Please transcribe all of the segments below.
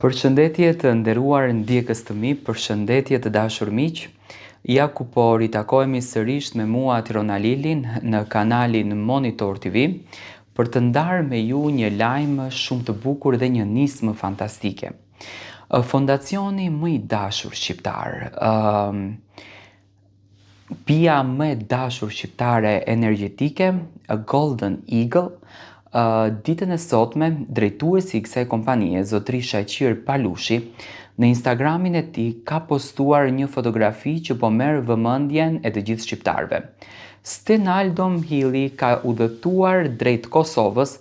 Përshëndetje të nderuar ndjekës të mi, përshëndetje të dashur miq. Ja ku po ritakohemi sërish me mua Tiron Alilin në kanalin Monitor TV për të ndarë me ju një lajm shumë të bukur dhe një nismë fantastike. Fondacioni më i dashur shqiptar, Pija më e dashur shqiptare energjetike, Golden Eagle, ditën e sotme drejtuesi i kësaj kompanie, zotri Shaqir Palushi, në Instagramin e tij ka postuar një fotografi që po merr vëmendjen e të gjithë shqiptarëve. Stenaldo Mhilli ka udhëtuar drejt Kosovës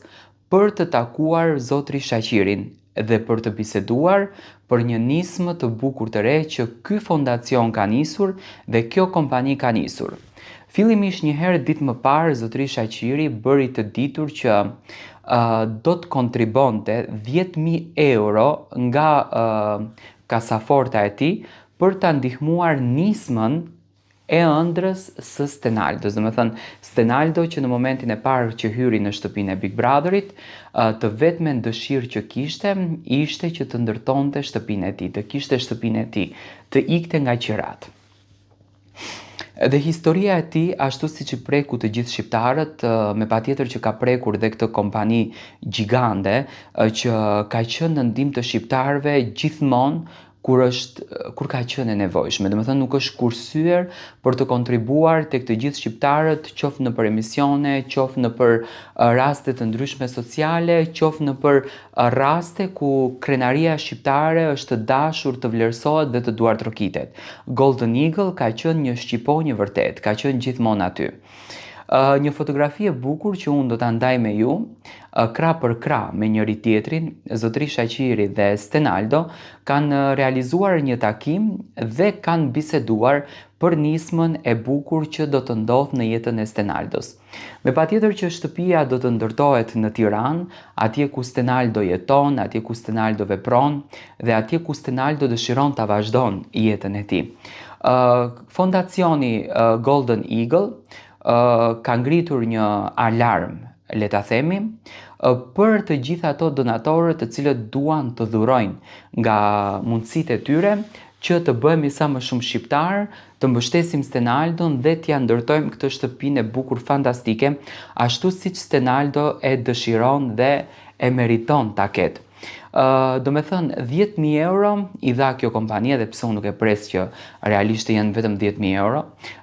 për të takuar zotri Shaqirin dhe për të biseduar për një nismë të bukur të re që ky fondacion ka nisur dhe kjo kompani ka nisur. Fillimisht një herë ditë më parë zotri Shaqiri bëri të ditur që uh, do të kontribonte 10.000 euro nga uh, kasaforta e tij për ta ndihmuar nismën e ëndrrës së Stenaldos. Domethënë, Stenaldo që në momentin e parë që hyri në shtëpinë e Big Brotherit, të vetmen dëshirë që kishte, ishte që të ndërtonte shtëpinë e tij, të kishte shtëpinë e tij, të ikte nga qiratë. Dhe historia e tij, ashtu siç i preku të gjithë shqiptarët, me patjetër që ka prekur dhe këtë kompani gjigande, që ka qenë në ndihmë të shqiptarëve gjithmonë kur është kur ka qenë e nevojshme, domethënë nuk është kursyer për të kontribuar tek të gjithë shqiptarët, qoftë nëpër emisione, qoftë nëpër raste të ndryshme sociale, qoftë nëpër raste ku krenaria shqiptare është dashur të vlerësohet dhe të duartrokitet. Golden Eagle ka qenë një shqiponjë e vërtetë, ka qenë gjithmonë aty. Një fotografi e bukur që unë do ta ndaj me ju, krah për krah me njëri-tjetrin, zotri Shaqiri dhe Stenaldo kanë realizuar një takim dhe kanë biseduar për nismën e bukur që do të ndodhë në jetën e Stenaldos. Me patjetër që shtëpia do të ndërtohet në Tiranë, atje ku Stenaldo jeton, atje ku Stenaldo vepron dhe atje ku Stenaldo dëshiron ta vazhdon jetën e tij. Fondacioni Golden Eagle ka ngritur një alarm, le ta themi, për të gjithë ato donatorët të cilët duan të dhurojnë nga mundësitë e tyre që të bëhemi sa më shumë shqiptarë, të mbështesim Stenaldon dhe t'ia ndërtojmë këtë shtëpinë e bukur fantastike, ashtu siç Stenaldo e dëshiron dhe e meriton ta ketë. Uh, domethënë, 10.000 euro i dha kjo kompani edhe pse unë nuk e pres që realisht të jenë vetëm 10.000 euro.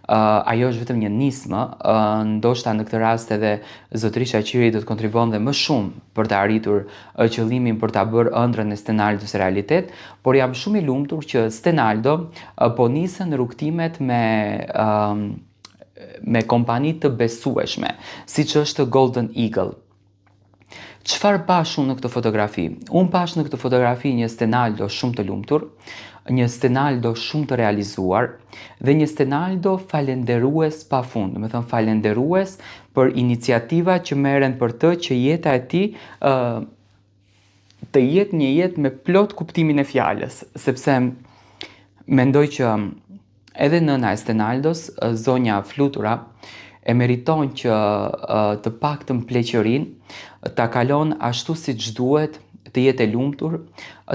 Uh, ajo është vetëm një nismë, uh, ndoshta në këtë rast edhe zotëri Shaqiri do të kontribuon dhe më shumë për të arritur qëllimin për ta bërë ëndrrën e Stenaldos realitet, por jam shumë i lumtur që Stenaldo uh, po nisen rrugëtimet me uh, me kompani të besueshme, siç është Golden Eagle. Çfarë pashë unë në këtë fotografi? Unë pashë në këtë fotografi një Stenaldo shumë të lumtur, një Stenaldo shumë të realizuar dhe një Stenaldo falenderues pa fund, domethënë falenderues për iniciativat që merren për të që jeta e tij ë të jetë një jetë me plot kuptimin e fjalës, sepse mendoj që edhe nëna e Stenaldos, zonja Flutura, e meriton që të paktën pleqërinë ta kalon ashtu siç duhet, të jetë e lumtur,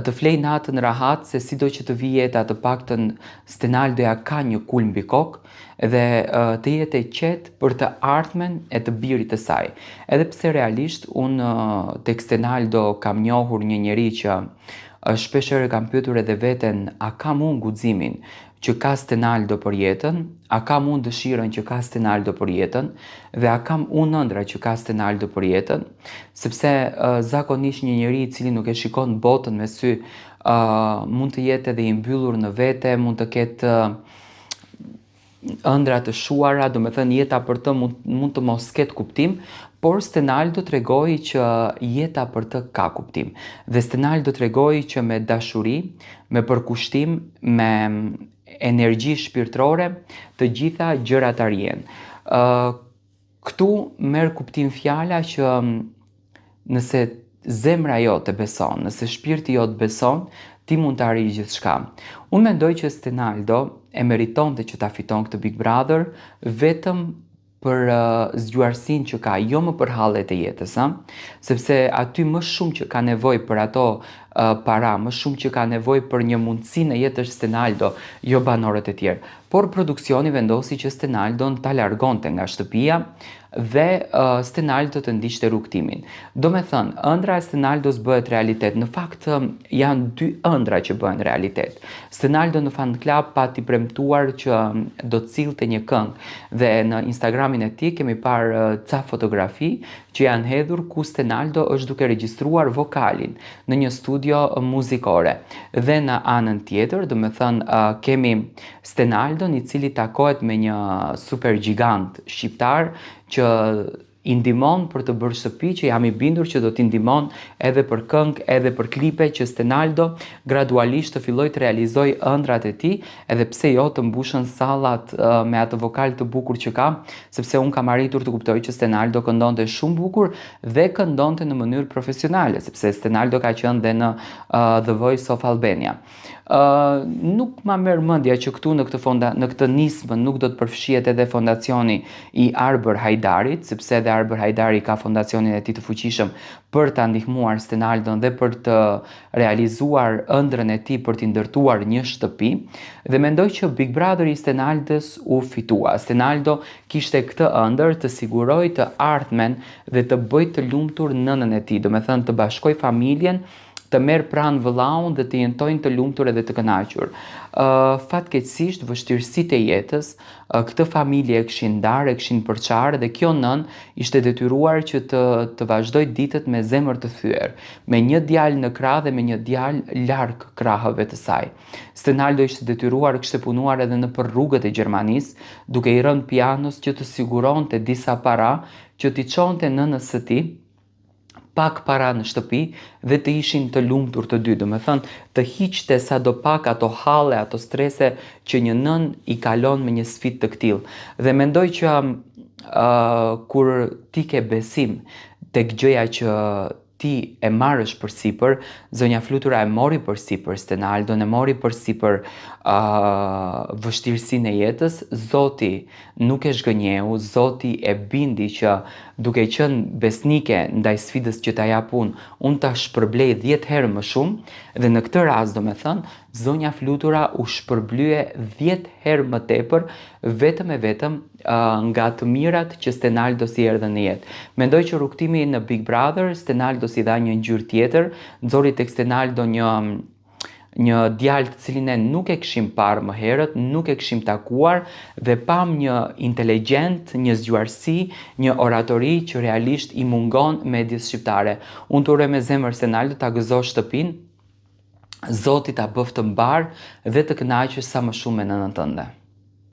të flejë natën rahat se sido që të vijë jeta të paktën Stenaldoja ka një kulm mbi kokë dhe të jetë e qetë për të ardhmen e të birit të saj. Edhe pse realisht unë tek Stenaldo kam njohur një njeri që shpeshherë kam pyetur edhe veten a kam unë guximin që ka Stenaldo për jetën, a kam unë dëshirën që ka Stenaldo për jetën dhe a kam unë ëndrra që ka Stenaldo për jetën, sepse zakonisht një njeri i cili nuk e shikon botën me sy mund të jetë edhe i mbyllur në vete, mund të ketë ëndrra të shuara, domethënë jeta për të mund, mund të mos ketë kuptim, por Stenaldo tregoi që jeta për të ka kuptim. Dhe Stenaldo tregoi që me dashuri, me përkushtim, me energji shpirtërore, të gjitha gjërat arrihen. Ë Këtu merr kuptim fjala që nëse zemra jote beson, nëse shpirti jot beson, ti mund të arrish gjithçka. Unë mendoj që Stenaldo e meritonte që ta fiton këtë Big Brother vetëm për uh, zgjuarsinë që ka, jo më për hallet e jetës, ë? Sepse aty më shumë që ka nevojë për ato uh, para, më shumë që ka nevojë për një mundësi në jetë është Stenaldo, jo banorët e tjerë. Por produksioni vendosi që Stenaldon ta largonte nga shtëpia dhe uh, Stenaldo të ndiqte rrugëtimin. Domethënë, ëndrra e Stenaldos bëhet realitet. Në fakt, janë dy ëndrra që bëhen realitet. Stenaldo në fan club pati premtuar që do të sillte një këngë dhe në Instagramin e tij kemi parë ca fotografi që janë hedhur ku Stenaldo është duke regjistruar vokalin në një studio muzikore. Dhe në anën tjetër, domethënë, kemi Stenaldon i cili takohet me një super gjigant shqiptar që i ndihmon për të bërë shtëpi që jam i bindur që do t'i ndihmon edhe për këngë edhe për klipe që Stenaldo gradualisht të fillojë të realizojë ëndrrat e tij edhe pse jo të mbushën sallat me atë vokal të bukur që ka sepse unë kam arritur të kuptoj që Stenaldo këndonte shumë bukur dhe këndonte në mënyrë profesionale sepse Stenaldo ka qenë dhe në uh, The Voice of Albania. Ë nuk ma merr mendja që këtu në këtë fonda në këtë nismë nuk do të përfshihet edhe fondacioni i Arbër Hajdarit, sepse edhe Arbër Hajdari ka fondacionin e tij të fuqishëm për ta ndihmuar Stenaldon dhe për të realizuar ëndrrën e tij për t'i ndërtuar një shtëpi. Dhe mendoj që Big Brother i Stenaldës u fitua. Stenaldo kishte këtë ëndërr të sigurojë të ardhmen dhe të bëjë të lumtur nënën e tij, domethënë të bashkojë familjen të merr pranë vëllaun dhe të jetojnë të lumtur edhe të kënaqur. Ë fatkeqësisht vështirësitë e jetës këtë familje e kishin ndarë, e kishin përçarë dhe kjo nënë ishte detyruar që të të vazhdojë ditët me zemër të thyer, me një djalë në krah dhe me një djalë larg krahëve të saj. Stenaldo ishte detyruar, kishte punuar edhe nëpër rrugët e Gjermanisë, duke i rënë pianos që të siguronte disa para që t'i çonte nënës së tij, pak para në shtëpi dhe të ishin të lumtur të dy, domethënë të hiqte sado pak ato halle, ato strese që një nënë i kalon me një sfidë të këtillë. Dhe mendoj që uh, kur ti ke besim tek gjëja që ti e marrësh përsipër, zonja Flutura e mori përsipër Stenaldon, e mori përsipër uh, vështirësinë e jetës, Zoti nuk e zhgënjeu, Zoti e bindi që duke qenë besnike ndaj sfidës që ta jap unë, unë ta shpërblej 10 herë më shumë dhe në këtë rast, domethënë, zonja Flutura u shpërblye 10 herë më tepër vetëm e vetëm uh, nga të mirat që Stenaldos i erdhën në jetë. Mendoj që rrugëtimi në Big Brother, Stenaldos i dha një ngjyrë tjetër, nxori tek Stenaldo një një djalë të cilin ne nuk e kishim parë më herët, nuk e kishim takuar dhe pamë një inteligjent, një zgjuarsi, një oratori që realisht i mungon medies shqiptare. Unë të uroj me zemër Stenaldo ta gëzosh shtëpinë, Zoti ta bëftë mbarë dhe të kënaqesh sa më shumë me nënën tënde.